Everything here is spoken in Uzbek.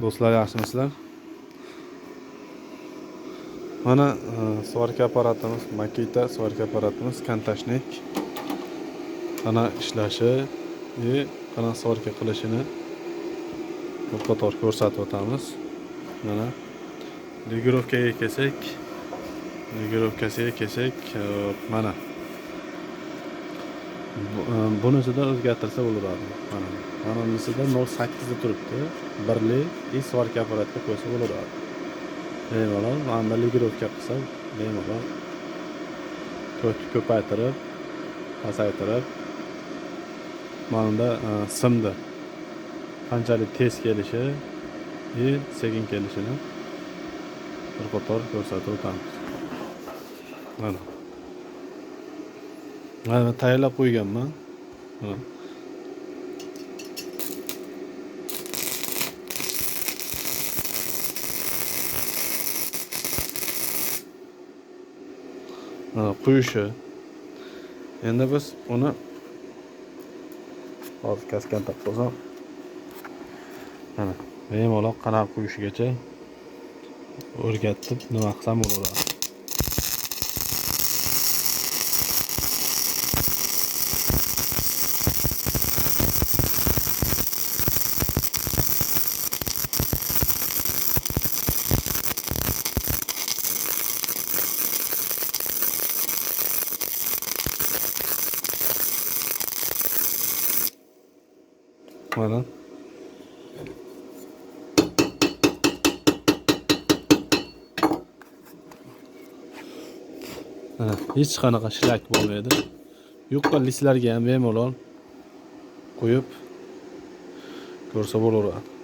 Do'stlar, yaxshimisizlar? Mana svarka apparatimiz, Makita svarka apparatimiz kontashnik. Qana ishlashi va qana svarka qilishini bir qator ko'rsatib o'tamiz. Mana ligirovkaga kelsak, ligirovkasiga kelsak, mana bunisida o'zgartirsa bo'laveradi. Mana bunisida 0.8 da turibdi. Birli и svarka apparatga qo'ysa bo'laveradi. Bemalol mana ligirovka qilsa, bemalol ko'paytirib, pasaytirib, mana bunda simni qanchalik tez kelishi и sekin kelishini bir qator ko'rsatib o'tamiz. Mana. Mana tayyorlab qo'yganman. Mana. Mana quyishi. Endi biz uni hozir kaskan taqib qo'ysam. Mana bemalol qanaqa quyishigacha o'rgatib nima qilsam bo'ladi. Mana. Mana hech qanaqa shlak bo'lmaydi. Yuqqa listlarga ham bemalol qo'yib ko'rsa bo'laveradi.